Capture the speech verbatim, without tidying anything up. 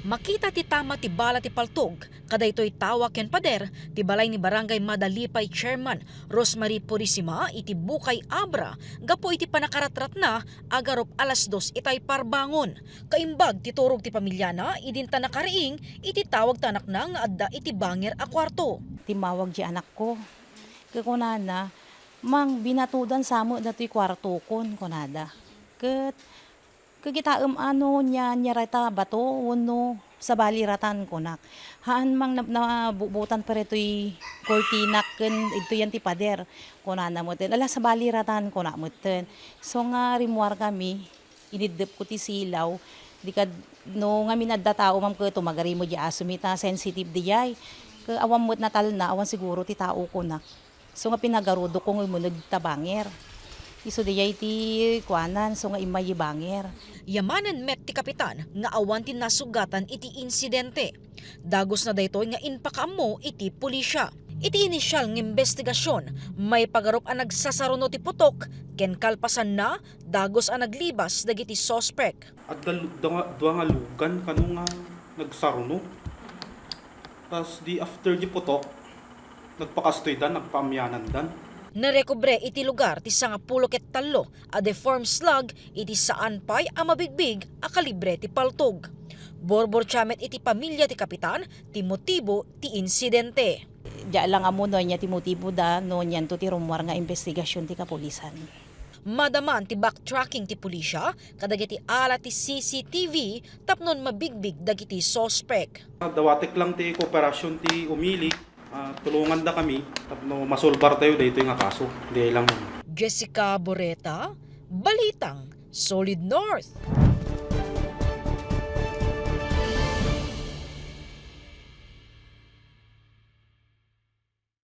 Makita ti tama ti bala ti paltog kadaytoy tawa ken pader ti balay ni Barangay Madalipay Chairman Rosemary Purisima iti bukay Abra gapu iti panakaratratna agarup alas dos itay parbangon. Kaimbag ti turog ti pamilyana, idinta nakariing iti tawag ti anakna nga adda iti banger a kuarto. Timmawag ti anakko. Ket kunana, "Mang, binatudan sa met datoy kuartokon," kunada. Ket, "Kagitaem a no nia, nia rayta bato wenno sabali ratan," kunak. "Haan, Mang, na-, nabubutan pay daytoy kurtinak ken idtoy yan ti pader," kunana metten. "Ala, sabali ratan," kunak metten. So nga rimmuarkami, iniddepko ti silaw. Di kad-, no ngamin adda tao, ma'am, ket tumagari met diay asomi ta sensitive diay. Ket awan met natalna, awan siguro ti tao kunak. So nga pinagarudokko nga imuneg ta banger. Isu diay ti kuanan, so nga immay banger. Yamanen met ti kapitan nga awan ti nasugatan iti insidente. Dagusna daytoy nga impakaammo iti pulisya. Iti inisial nga imbestigasion, maipagarup a nagsasaruno ti putok ken kalpasanna, dagus a naglibas dagiti suspek. Adda lu-, dua, dua nga lugan kano nga nagsaruno. Tas di after di putok, nagpakastoydan, nagpaamyanandan. Narekobre iti lugar ti sangapulo ket tallo a deformed slug iti saan pay a mabigbig a kalibre ti paltog. Borbortia met iti pamilya ti kapitan ti motibo ti insidente. Diak lang ammo no ania ti motiboda, no nianto ti rummuar nga imbestigasion ti kapulisan. Madaman ti backtracking ti pulisya kadagiti ala ti C C T V tapno mabigbig dagiti suspek. Dawatek lang ti kooperasyon ti umili, ah, tulonganda kami tapno masolbar tayo daytoy nga kaso. Diay lang. Jessica Boreta, Balitang Solid North.